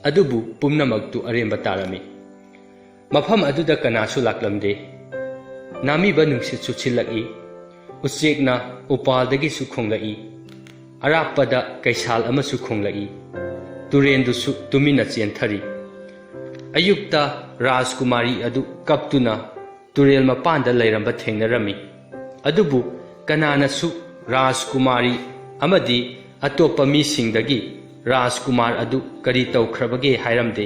ꯑꯗꯨꯕꯨ ꯄꯨꯝꯅꯃꯛꯇꯨ ꯑꯔꯦꯝꯕ ꯇꯥꯔꯝꯃꯤ꯫ ꯃꯐꯝ ꯑꯗꯨꯗ ꯀꯅꯥꯁꯨ ꯂꯥꯛꯂꯝꯗꯦ꯫ ꯅꯥꯃꯤꯕ ꯅꯨꯡꯁꯤꯠꯁꯨ ꯁꯤꯠꯂꯛꯏ꯫ ꯎꯆꯦꯛꯅ ꯎꯄꯥꯜꯗꯒꯤꯁꯨ ꯈꯣꯡꯂꯛꯏ꯫ ꯑꯔꯥꯞꯄꯗ ꯀꯩꯁꯥꯜ ꯑꯃꯁꯨ ꯈꯣꯡꯂꯛꯏ꯫ ꯇꯨꯔꯦꯟꯗꯨꯁꯨ ꯇꯨꯃꯤꯟꯅ ꯆꯦꯟꯊꯔꯤ꯫ ꯑꯌꯨꯛꯇ ꯔꯥꯖꯀꯨꯃꯥꯔꯤ ꯑꯗꯨ ꯀꯞꯇꯨꯅ ꯇꯨꯔꯦꯜ ꯃꯄꯥꯟꯗ ꯂꯩꯔꯝꯕ ꯊꯦꯡꯅꯔꯝꯃꯤ꯫ ꯑꯗꯨꯕꯨ ꯀꯅꯥꯅꯁꯨ ꯔꯥꯖꯀꯨꯃꯥꯔꯤ ꯑꯃꯗꯤ ꯑꯇꯣꯞꯄ ꯃꯤꯁꯤꯡꯗꯒꯤ ꯔꯥꯖꯀꯨꯃꯥꯔ ꯑꯗꯨ ꯀꯔꯤ ꯇꯧꯈ꯭ꯔꯕꯒꯦ ꯍꯥꯏꯔꯝꯗꯦ꯫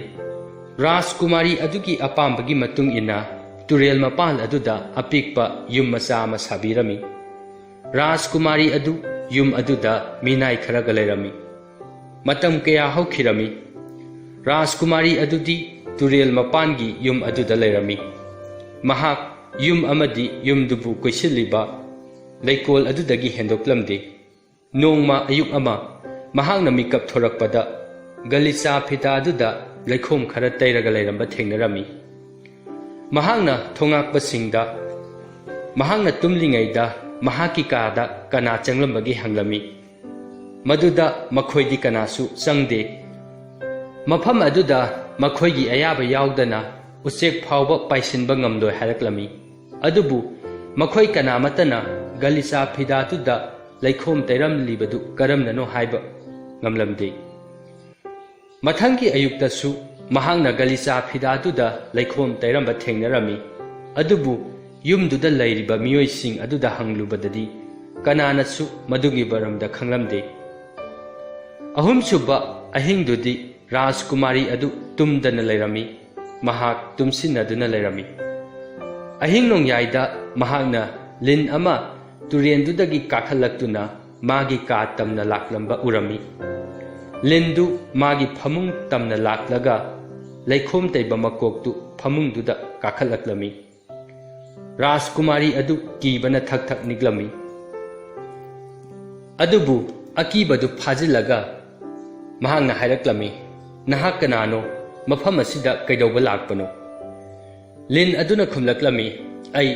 ꯔꯥꯖꯀꯨꯃꯥꯔꯤ ꯑꯗꯨꯒꯤ ꯑꯄꯥꯝꯕꯒꯤ ꯃꯇꯨꯡ ꯏꯟꯅ ꯇꯨꯔꯦꯜ ꯃꯄꯥꯟ ꯑꯗꯨꯗ ꯑꯄꯤꯛꯄ ꯌꯨꯝ ꯃꯆꯥ ꯑꯃ ꯁꯥꯕꯤꯔꯝꯃꯤ꯫ ꯔꯥꯖꯀꯨꯃꯥꯔꯤ ꯑꯗꯨ ꯌꯨꯝ ꯑꯗꯨꯗ ꯃꯤꯅꯥꯏ ꯈꯔꯒ ꯂꯩꯔꯝꯃꯤ꯫ ꯃꯇꯝ ꯀꯌꯥ ꯍꯧꯈꯤꯔꯝꯃꯤ꯫ ꯔꯥꯖꯀꯨꯃꯥꯔꯤ ꯑꯗꯨꯗꯤ ꯇꯨꯔꯦꯜ ꯃꯄꯥꯟꯒꯤ ꯌꯨꯝ ꯑꯗꯨꯗ ꯂꯩꯔꯝꯃꯤ꯫ ꯃꯍꯥꯛ ꯌꯨꯝ ꯑꯃꯗꯤ ꯌꯨꯝꯗꯨꯕꯨ ꯀꯣꯏꯁꯤꯜꯂꯤꯕ ꯂꯩꯀꯣꯜ ꯑꯗꯨꯗꯒꯤ ꯍꯦꯟꯗꯣꯛꯂꯝꯗꯦ꯫ ꯅꯣꯡꯃ ꯑꯌꯨꯛ ꯑꯃ ꯃꯍꯥꯛꯅ ꯃꯤꯀꯞ ꯊꯣꯔꯛꯄꯗ ꯒꯂꯤꯆꯥ ꯐꯤꯇꯥꯗꯨꯗ ꯂꯩꯈꯣꯝ ꯈꯔ ꯇꯩꯔꯒ ꯂꯩꯔꯝꯕ ꯊꯦꯡꯅꯔꯝꯃꯤ꯫ ꯃꯍꯥꯛꯅ ꯊꯣꯉꯥꯛꯄꯁꯤꯡꯗ ꯃꯍꯥꯛꯅ ꯇꯨꯝꯂꯤꯉꯩꯗ ꯃꯍꯥꯛꯀꯤ ꯀꯥꯗ ꯀꯅꯥ ꯆꯪꯂꯝꯕꯒꯦ ꯍꯪꯂꯝꯃꯤ꯫ ꯃꯗꯨꯗ ꯃꯈꯣꯏꯗꯤ ꯀꯅꯥꯁꯨ ꯆꯪꯗꯦ꯫ ꯃꯐꯝ ꯑꯗꯨꯗ ꯃꯈꯣꯏꯒꯤ ꯑꯌꯥꯕ ꯌꯥꯎꯗꯅ ꯎꯆꯦꯛ ꯐꯥꯎꯕ ꯄꯥꯏꯁꯤꯟꯕ ꯉꯝꯂꯣꯏ ꯍꯥꯏꯔꯛꯂꯝꯃꯤ꯫ ꯑꯗꯨꯕꯨ ꯃꯈꯣꯏ ꯀꯅꯥꯃꯠꯇꯅ ꯒꯂꯤꯆꯥ ꯐꯤꯗꯥꯗꯨꯗ ꯂꯩꯈꯣꯝ ꯇꯩꯔꯝꯂꯤꯕꯗꯨ ꯀꯔꯝꯅꯅꯣ ꯍꯥꯏꯕ ꯉꯝꯂꯝꯗꯦ꯫ ꯃꯊꯪꯒꯤ ꯑꯌꯨꯛꯇꯁꯨ ꯃꯍꯥꯛꯅ ꯒꯂꯤꯆꯥ ꯐꯤꯗꯥꯗꯨꯗ ꯂꯩꯈꯣꯝ ꯇꯩꯔꯝꯕ ꯊꯦꯡꯅꯔꯝꯃꯤ꯫ ꯑꯗꯨꯕꯨ ꯌꯨꯝꯗꯨꯗ ꯂꯩꯔꯤꯕ ꯃꯤꯑꯣꯏꯁꯤꯡ ꯑꯗꯨꯗ ꯍꯪꯂꯨꯕꯗꯗꯤ ꯀꯅꯥꯅꯁꯨ ꯃꯗꯨꯒꯤ ꯃꯔꯝꯗ ꯈꯪꯂꯝꯗꯦ꯫ ꯑꯍꯨꯝꯁꯨꯕ ꯑꯍꯤꯡꯗꯨꯗꯤ ꯔꯥꯖꯀꯨꯃꯥꯔꯤ ꯑꯗꯨ ꯇꯨꯝꯗꯅ ꯂꯩꯔꯝꯃꯤ꯫ ꯃꯍꯥꯛ ꯇꯨꯝꯁꯤꯟꯅꯗꯨꯅ ꯂꯩꯔꯝꯃꯤ꯫ ꯑꯍꯤꯡ ꯅꯣꯡꯌꯥꯏꯗ ꯃꯍꯥꯛꯅ ꯂꯤꯟ ꯑꯃ ꯇꯨꯔꯦꯟꯗꯨꯗꯒꯤ ꯀꯥꯈꯠꯂꯛꯇꯨꯅ ꯃꯥꯒꯤ ꯀꯥ ꯇꯝꯅ ꯂꯥꯛꯂꯝꯕ ꯎꯔꯝꯃꯤ꯫ ꯂꯤꯟꯗꯨ ꯃꯥꯒꯤ ꯐꯃꯨꯡ ꯇꯝꯅ ꯂꯥꯛꯂꯒ ꯂꯩꯈꯣꯝ ꯇꯩꯕ ꯃꯀꯣꯛꯇꯨ ꯐꯃꯨꯡꯗꯨꯗ ꯀꯥꯈꯠꯂꯛꯂꯝꯃꯤ꯫ ꯔꯥꯖꯀꯨꯃꯥꯔꯤ ꯑꯗꯨ ꯀꯤꯕꯅ ꯊꯛ ꯊꯛ ꯅꯤꯛꯂꯝꯃꯤ꯫ ꯑꯗꯨꯕꯨ ꯑꯀꯤꯕꯗꯨ ꯐꯥꯖꯤꯜꯂꯒ ꯃꯍꯥꯛꯅ ꯍꯥꯏꯔꯛꯂꯝꯃꯤ, "ꯅꯍꯥꯛ ꯀꯅꯥꯅꯣ? ꯃꯐꯝ ꯑꯁꯤꯗ ꯀꯩꯗꯧꯕ ꯂꯥꯛꯄꯅꯣ?" ꯂꯤꯟ ꯑꯗꯨꯅ ꯈꯨꯝꯂꯛꯂꯝꯃꯤ, "ꯑꯩ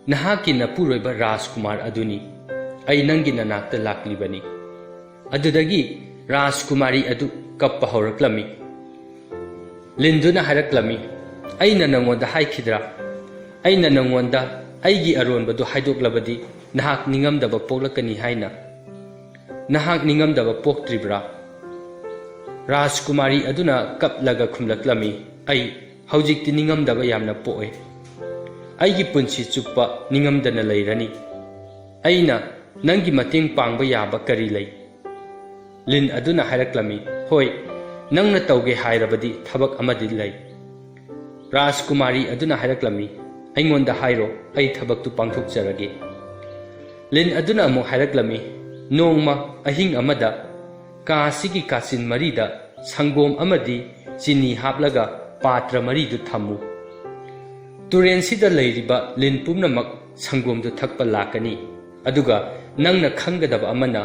ꯅꯍꯥꯛꯀꯤ ꯅꯄꯨꯔꯣꯏꯕ ꯔꯥꯖꯀꯨꯃꯥꯔ ꯑꯗꯨꯅꯤ꯫ ꯑꯩ ꯅꯪꯒꯤ ꯅꯅꯥꯛꯇ ꯂꯥꯛꯂꯤꯕꯅꯤ꯫" ꯑꯗꯨꯗꯒꯤ ꯔꯥꯖꯀꯨꯃꯥꯔꯤ ꯑꯗꯨ ꯀꯞꯄ ꯍꯧꯔꯛꯂꯝꯃꯤ꯫ ꯂꯤꯟꯗꯨꯅ ꯍꯥꯏꯔꯛꯂꯝꯃꯤ, "ꯑꯩꯅ ꯅꯉꯣꯟꯗ ꯍꯥꯏꯈꯤꯗ꯭ꯔꯥ? ꯑꯩꯅ ꯅꯉꯣꯟꯗ ꯑꯩꯒꯤ ꯑꯔꯣꯟꯕꯗꯨ ꯍꯥꯏꯗꯣꯛꯂꯕꯗꯤ ꯅꯍꯥꯛ ꯅꯤꯡꯉꯝꯗꯕ ꯄꯣꯛꯂꯛꯀꯅꯤ ꯍꯥꯏꯅ꯫ ꯅꯍꯥꯛ ꯅꯤꯡꯉꯝꯗꯕ ꯄꯣꯛꯇ꯭ꯔꯤꯕ꯭ꯔꯥ?" ꯔꯥꯖꯀꯨꯃꯥꯔꯤ ꯑꯗꯨꯅ ꯀꯞꯂꯒ ꯈꯨꯝꯂꯛꯂꯝꯃꯤ, "ꯑꯩ ꯍꯧꯖꯤꯛꯇꯤ ꯅꯤꯡꯉꯝꯗꯕ ꯌꯥꯝꯅ ꯄꯣꯛꯑꯦ꯫ ꯑꯩꯒꯤ ꯄꯨꯟꯁꯤ ꯆꯨꯞꯄ ꯅꯤꯡꯉꯝꯗꯅ ꯂꯩꯔꯅꯤ꯫ ꯑꯩꯅ ꯅꯪꯒꯤ ꯃꯇꯦꯡ ꯄꯥꯡꯕ ꯌꯥꯕ ꯀꯔꯤ ꯂꯩ?" ꯂꯤꯟ ꯑꯗꯨꯅ ꯍꯥꯏꯔꯛꯂꯝꯃꯤ, "ꯍꯣꯏ, ꯅꯪꯅ ꯇꯧꯒꯦ ꯍꯥꯏꯔꯕꯗꯤ ꯊꯕꯛ ꯑꯃꯗꯤ ꯂꯩ꯫" ꯔꯥꯖꯀꯨꯃꯥꯔꯤ ꯑꯗꯨꯅ ꯍꯥꯏꯔꯛꯂꯝꯃꯤ, "ꯑꯩꯉꯣꯟꯗ ꯍꯥꯏꯔꯣ, ꯑꯩ ꯊꯕꯛꯇꯨ ꯄꯥꯡꯊꯣꯛꯆꯔꯒꯦ꯫" ꯂꯤꯟ ꯑꯗꯨꯅ ꯑꯃꯨꯛ ꯍꯥꯏꯔꯛꯂꯝꯃꯤ, "ꯅꯣꯡꯃ ꯑꯍꯤꯡ ꯑꯃꯗ ꯀꯥ ꯑꯁꯤꯒꯤ ꯀꯥꯆꯤꯟ ꯃꯔꯤꯗ ꯁꯪꯒꯣꯝ ꯑꯃꯗꯤ ꯆꯤꯅꯤ ꯍꯥꯞꯂꯒ ꯄꯥꯇ꯭ꯔ ꯃꯔꯤꯗꯨ ꯊꯝꯃꯨ꯫ ꯇꯨꯔꯦꯟꯁꯤꯗ ꯂꯩꯔꯤꯕ ꯂꯤꯟ ꯄꯨꯝꯅꯃꯛ ꯁꯪꯒꯣꯝꯗꯨ ꯊꯛꯄ ꯂꯥꯛꯀꯅꯤ꯫ ꯑꯗꯨꯒ ꯅꯪꯅ ꯈꯪꯒꯗꯕ ꯑꯃꯅ,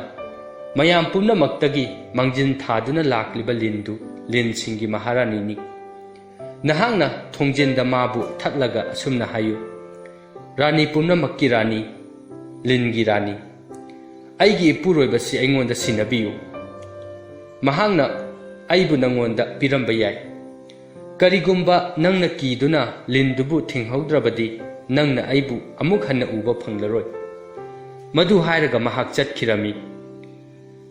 ꯃꯌꯥꯝ ꯄꯨꯝꯅꯃꯛꯇꯒꯤ ꯃꯥꯡꯖꯤꯟ ꯊꯥꯗꯨꯅ ꯂꯥꯛꯂꯤꯕ ꯂꯤꯟꯗꯨ ꯂꯤꯟꯁꯤꯡꯒꯤ ꯃꯍꯥꯔꯥꯅꯤꯅꯤ꯫ ꯅꯍꯥꯛꯅ ꯊꯣꯡꯖꯤꯟꯗ ꯃꯥꯕꯨ ꯊꯠꯂꯒ ꯑꯁꯨꯝꯅ ꯍꯥꯏꯌꯨ, 'ꯔꯥꯅꯤ ꯄꯨꯝꯅꯃꯛꯀꯤ ꯔꯥꯅꯤ, ꯂꯤꯟꯒꯤ ꯔꯥꯅꯤ, ꯑꯩꯒꯤ ꯏꯄꯨꯔꯣꯏꯕꯁꯤ ꯑꯩꯉꯣꯟꯗ ꯁꯤꯟꯅꯕꯤꯌꯨ꯫ ꯃꯍꯥꯛꯅ ꯑꯩꯕꯨ ꯅꯪꯉꯣꯟꯗ ꯄꯤꯔꯝꯕ ꯌꯥꯏ꯫ ꯀꯔꯤꯒꯨꯝꯕ ꯅꯪꯅ ꯀꯤꯗꯨꯅ ꯂꯤꯟꯗꯨꯕꯨ ꯊꯤꯡꯍꯧꯗ꯭ꯔꯕꯗꯤ, ꯅꯪꯅ ꯑꯩꯕꯨ ꯑꯃꯨꯛ ꯍꯟꯅ ꯎꯕ ꯐꯪꯂꯔꯣꯏ꯫ ꯃꯗꯨ ꯍꯥꯏꯔꯒ ꯃꯍꯥꯛ ꯆꯠꯈꯤꯔꯝꯃꯤ꯫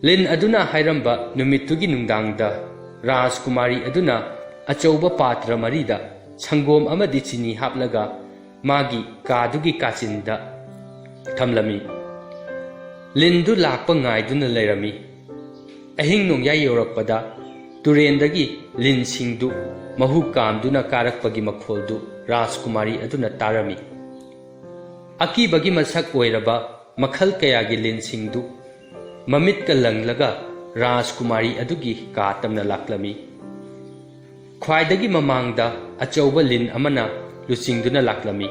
ꯂꯤꯟ ꯑꯗꯨꯅ ꯍꯥꯏꯔꯝꯕ ꯅꯨꯃꯤꯠꯇꯨꯒꯤ ꯅꯨꯡꯗꯥꯡꯗ ꯔꯥꯖꯀꯨꯃꯥꯔꯤ ꯑꯗꯨꯅ ꯑꯆꯧꯕ ꯄꯥꯇ꯭ꯔ ꯃꯔꯤꯗ ꯁꯪꯒꯣꯝ ꯑꯃꯗꯤ ꯆꯤꯅꯤ ꯍꯥꯞꯂꯒ ꯃꯥꯒꯤ ꯀꯥꯗꯨꯒꯤ ꯀꯥꯆꯤꯟꯗ ꯊꯝꯂꯝꯃꯤ꯫ ꯂꯤꯟꯗꯨ ꯂꯥꯛꯄ ꯉꯥꯏꯗꯨꯅ ꯂꯩꯔꯝꯃꯤ꯫ ꯑꯍꯤꯡ ꯅꯣꯡꯌꯥꯏ ꯌꯧꯔꯛꯄꯗ ꯇꯨꯔꯦꯟꯗꯒꯤ ꯂꯤꯟꯁꯤꯡꯗꯨ ꯃꯍꯨ ꯀꯥꯝꯗꯨꯅ ꯀꯥꯔꯛꯄꯒꯤ ꯃꯈꯣꯜꯗꯨ ꯔꯥꯖꯀꯨꯃꯥꯔꯤ ꯑꯗꯨꯅ ꯇꯥꯔꯝꯃꯤ꯫ ꯑꯀꯤꯕꯒꯤ ꯃꯁꯛ ꯑꯣꯏꯔꯕ ꯃꯈꯜ ꯀꯌꯥꯒꯤ ꯂꯤꯟꯁꯤꯡꯗꯨ ꯃꯃꯤꯠꯀ ꯂꯪꯂꯒ ꯔꯥꯖꯀꯨꯃꯥꯔꯤ ꯑꯗꯨꯒꯤ ꯀꯥ ꯇꯝꯅ ꯂꯥꯛꯂꯝꯃꯤ꯫ ꯈ꯭ꯋꯥꯏꯗꯒꯤ ꯃꯃꯥꯡꯗ ꯑꯆꯧꯕ ꯂꯤꯟ ꯑꯃꯅ ꯂꯨꯆꯤꯡꯗꯨꯅ ꯂꯥꯛꯂꯝꯃꯤ꯫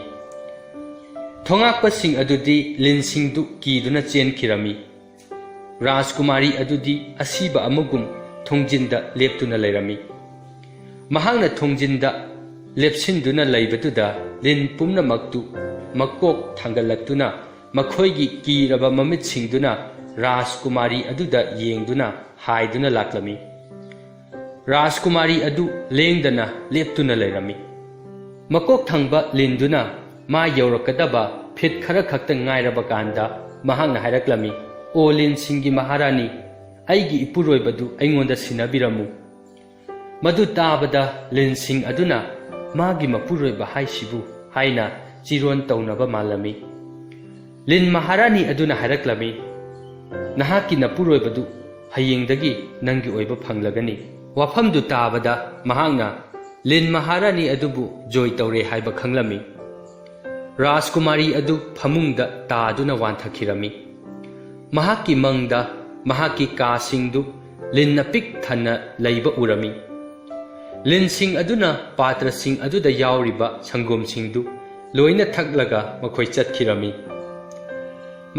ꯊꯣꯉꯥꯛꯄꯁꯤꯡ ꯑꯗꯨꯗꯤ ꯂꯤꯟꯁꯤꯡꯗꯨ ꯀꯤꯗꯨꯅ ꯆꯦꯟꯈꯤꯔꯝꯃꯤ꯫ ꯔꯥꯖꯀꯨꯃꯥꯔꯤ ꯑꯗꯨꯗꯤ ꯑꯁꯤꯕ ꯑꯃꯒꯨꯝ ꯊꯣꯡꯖꯤꯟꯗ ꯂꯦꯞꯇꯨꯅ ꯂꯩꯔꯝꯃꯤ꯫ ꯃꯍꯥꯛꯅ ꯊꯣꯡꯖꯤꯟꯗ ꯂꯦꯞꯁꯤꯟꯗꯨꯅ ꯂꯩꯕꯗꯨꯗ ꯂꯤꯟ ꯄꯨꯝꯅꯃꯛꯇꯨ ꯃꯀꯣꯛ ꯊꯥꯡꯒꯠꯂꯛꯇꯨꯅ ꯃꯈꯣꯏꯒꯤ ꯀꯤꯔꯕ ꯃꯃꯤꯠꯁꯤꯡꯗꯨꯅ ꯔꯥꯖꯀꯨꯃꯥꯔꯤ ꯑꯗꯨꯗ ꯌꯦꯡꯗꯨꯅ ꯍꯥꯏꯗꯨꯅ ꯂꯥꯛꯂꯝꯃꯤ꯫ ꯔꯥꯖꯀꯨꯃꯥꯔꯤ ꯑꯗꯨ ꯂꯦꯡꯗꯅ ꯂꯦꯞꯇꯨꯅ ꯂꯩꯔꯝꯃꯤ꯫ ꯃꯀꯣꯛ ꯊꯪꯕ ꯂꯤꯟꯗꯨꯅ ꯃꯥ ꯌꯧꯔꯛꯀꯗꯕ ꯐꯤꯠ ꯈꯔ ꯈꯛꯇ ꯉꯥꯏꯔꯕ ꯀꯥꯟꯗ ꯃꯍꯥꯛꯅ ꯍꯥꯏꯔꯛꯂꯝꯃꯤ, "ꯑꯣ ꯂꯤꯟꯁꯤꯡꯒꯤ ꯃꯍꯥꯔꯥꯅꯤ, ꯑꯩꯒꯤ ꯏꯄꯨꯔꯣꯏꯕꯗꯨ ꯑꯩꯉꯣꯟꯗ ꯁꯤꯟꯅꯕꯤꯔꯝꯃꯨ"꯫ ꯃꯗꯨ ꯇꯥꯕꯗ ꯂꯤꯟꯁꯤꯡ ꯑꯗꯨꯅ, "ꯃꯥꯒꯤ ꯃꯄꯨꯔꯣꯏꯕ ꯍꯥꯏꯁꯤꯕꯨ?" ꯍꯥꯏꯅ ꯆꯤꯔꯣꯟ ꯇꯧꯅꯕ ꯃꯥꯜꯂꯝꯃꯤ꯫ ꯂꯤꯟ ꯃꯍꯥꯔꯥꯅꯤ ꯑꯗꯨꯅ ꯍꯥꯏꯔꯛꯂꯝꯃꯤ, "ꯅꯍꯥꯛꯀꯤ ꯅꯄꯨꯔꯣꯏꯕꯗꯨ ꯍꯌꯦꯡꯗꯒꯤ ꯅꯪꯒꯤ ꯑꯣꯏꯕ ꯐꯪꯂꯒꯅꯤ"꯫ ꯋꯥꯐꯝꯗꯨ ꯇꯥꯕꯗ ꯃꯍꯥꯛꯅ ꯂꯤꯟ ꯃꯍꯥꯔꯥꯅꯤ ꯑꯗꯨꯕꯨ ꯖꯣꯏ ꯇꯧꯔꯦ ꯍꯥꯏꯕ ꯈꯪꯂꯝꯃꯤ꯫ ꯔꯥꯖꯀꯨꯃꯥꯔꯤ ꯑꯗꯨ ꯐꯃꯨꯡꯗ ꯇꯥꯗꯨꯅ ꯋꯥꯟꯊꯈꯤꯔꯝꯃꯤ꯫ ꯃꯍꯥꯛꯀꯤ ꯃꯪꯗ ꯃꯍꯥꯛꯀꯤ ꯀꯥꯁꯤꯡꯗꯨ ꯂꯤꯟꯅ ꯄꯤꯛ ꯊꯟꯅ ꯂꯩꯕ ꯎꯔꯝꯃꯤ꯫ ꯂꯤꯟꯁꯤꯡ ꯑꯗꯨꯅ ꯄꯥꯇ꯭ꯔꯁꯤꯡ ꯑꯗꯨꯗ ꯌꯥꯎꯔꯤꯕ ꯁꯪꯒꯣꯝꯁꯤꯡꯗꯨ ꯂꯣꯏꯅ ꯊꯛꯂꯒ ꯃꯈꯣꯏ ꯆꯠꯈꯤꯔꯝꯃꯤ꯫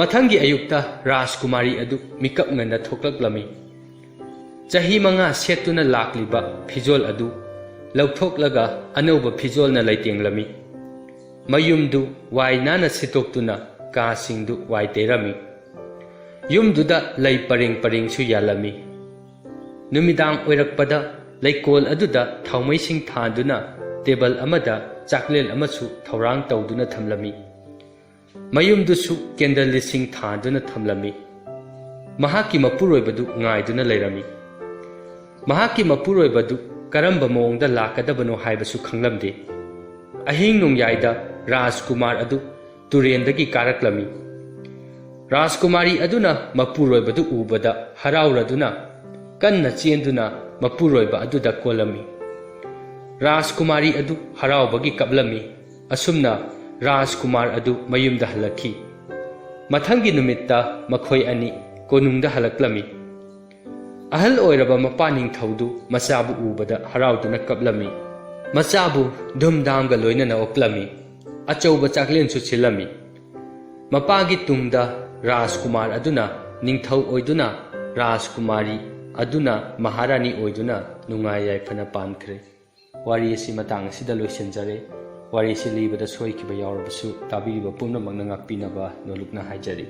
ꯃꯊꯪꯒꯤ ꯑꯌꯨꯛꯇ ꯔꯥꯖꯀꯨꯃꯥꯔꯤ ꯑꯗꯨ ꯃꯤꯀꯞ ꯉꯟꯅ ꯊꯣꯛꯂꯛꯂꯝꯃꯤ꯫ ꯆꯍꯤ ꯃꯉꯥ ꯁꯦꯠꯇꯨꯅ ꯂꯥꯛꯂꯤꯕ ꯐꯤꯖꯣꯜ ꯑꯗꯨ ꯂꯧꯊꯣꯛꯂꯒ ꯑꯅꯧꯕ ꯐꯤꯖꯣꯜꯅ ꯂꯩꯇꯦꯡꯂꯝꯃꯤ꯫ ꯃꯌꯨꯝꯗꯨ ꯋꯥꯏ ꯅꯥꯟꯅ ꯁꯤꯠꯇꯣꯛꯇꯨꯅ ꯀꯥꯁꯤꯡꯗꯨ ꯋꯥꯏ ꯇꯩꯔꯝꯃꯤ꯫ ꯌꯨꯝꯗꯨꯗ ꯂꯩ ꯄꯔꯦꯡ ꯄꯔꯦꯡꯁꯨ ꯌꯥꯜꯂꯝꯃꯤ꯫ ꯅꯨꯃꯤꯗꯥꯡ ꯑꯣꯏꯔꯛꯄꯗ ꯂꯩꯀꯣꯜ ꯑꯗꯨꯗ ꯊꯥꯎꯃꯩꯁꯤꯡ ꯊꯥꯟꯗꯨꯅ ꯇꯦꯕꯜ ꯑꯃꯗ ꯆꯥꯛꯂꯦꯟ ꯑꯃꯁꯨ ꯊꯧꯔꯥꯡ ꯇꯧꯗꯨꯅ ꯊꯝꯂꯝꯃꯤ꯫ ꯃꯌꯨꯝꯗꯨꯁꯨ ꯀꯦꯟꯗꯜꯁꯤꯡ ꯊꯥꯟꯗꯨꯅ ꯊꯝꯂꯝꯃꯤ꯫ ꯃꯍꯥꯛꯀꯤ ꯃꯄꯨꯔꯣꯏꯕꯗꯨ ꯉꯥꯏꯗꯨꯅ ꯂꯩꯔꯝꯃꯤ꯫ ꯃꯍꯥꯛꯀꯤ ꯃꯄꯨꯔꯣꯏꯕꯗꯨ ꯀꯔꯝꯕ ꯃꯑꯣꯡꯗ ꯂꯥꯛꯀꯗꯕꯅꯣ ꯍꯥꯏꯕꯁꯨ ꯈꯪꯂꯝꯗꯦ꯫ ꯑꯍꯤꯡ ꯅꯣꯡꯌꯥꯏꯗ ꯔꯥꯖꯀꯨꯃꯥꯔ ꯑꯗꯨ ꯇꯨꯔꯦꯟꯗꯒꯤ ꯀꯥꯔꯛꯂꯝꯃꯤ꯫ ꯔꯥꯖꯀꯨꯃꯥꯔꯤ ꯑꯗꯨꯅ ꯃꯄꯨꯔꯣꯏꯕꯗꯨ ꯎꯕꯗ ꯍꯔꯥꯎꯔꯗꯨꯅ ꯀꯟꯅ ꯆꯦꯟꯗꯨꯅ ꯃꯄꯨꯔꯣꯏꯕ ꯑꯗꯨꯗ ꯀꯣꯜꯂꯝꯃꯤ꯫ ꯔꯥꯖꯀꯨꯃꯥꯔꯤ ꯑꯗꯨ ꯍꯔꯥꯎꯕꯒꯤ ꯀꯞꯂꯝꯃꯤ꯫ ꯑꯁꯨꯝꯅ ꯔꯥꯖꯀꯨꯃꯥꯔ ꯑꯗꯨ ꯃꯌꯨꯝꯗ ꯍꯜꯂꯛꯈꯤ꯫ ꯃꯊꯪꯒꯤ ꯅꯨꯃꯤꯠꯇ ꯃꯈꯣꯏ ꯑꯅꯤ ꯀꯣꯅꯨꯡꯗ ꯍꯜꯂꯛꯂꯝꯃꯤ꯫ ꯑꯍꯜ ꯑꯣꯏꯔꯕ ꯃꯄꯥ ꯅꯤꯡꯊꯧꯗꯨ ꯃꯆꯥꯕꯨ ꯎꯕꯗ ꯍꯔꯥꯎꯗꯨꯅ ꯀꯞꯂꯝꯃꯤ꯫ ꯃꯆꯥꯕꯨ ꯙꯨꯝꯙꯥꯝꯒ ꯂꯣꯏꯅꯅ ꯑꯣꯛꯂꯝꯃꯤ꯫ ꯑꯆꯧꯕ ꯆꯥꯛꯂꯦꯟꯁꯨ ꯁꯤꯜꯂꯝꯃꯤ꯫ ꯃꯄꯥꯒꯤ ꯇꯨꯡꯗ ꯔꯥꯖꯀꯨꯃꯥꯔ ꯑꯗꯨꯅ ꯅꯤꯡꯊꯧ ꯑꯣꯏꯗꯨꯅ, ꯔꯥꯖꯀꯨꯃꯥꯔꯤ ꯑꯗꯨꯅ ꯃꯍꯥꯔꯥꯅꯤ ꯑꯣꯏꯗꯨꯅ ꯅꯨꯡꯉꯥꯏ ꯌꯥꯏꯐꯅ ꯄꯥꯟꯈ꯭ꯔꯦ꯫ ꯋꯥꯔꯤ ꯑꯁꯤ ꯃꯇꯥꯡ ꯑꯁꯤꯗ ꯂꯣꯏꯁꯤꯟꯖꯔꯦ꯫ ꯋꯥꯔꯤ ꯑꯁꯤ ꯂꯤꯕꯗ ꯁꯣꯏꯈꯤꯕ ꯌꯥꯎꯔꯕꯁꯨ ꯇꯥꯕꯤꯔꯤꯕ ꯄꯨꯝꯅꯃꯛꯅ ꯉꯥꯛꯄꯤꯅꯕ ꯅꯣꯂꯨꯛꯅ ꯍꯥꯏꯖꯔꯤ꯫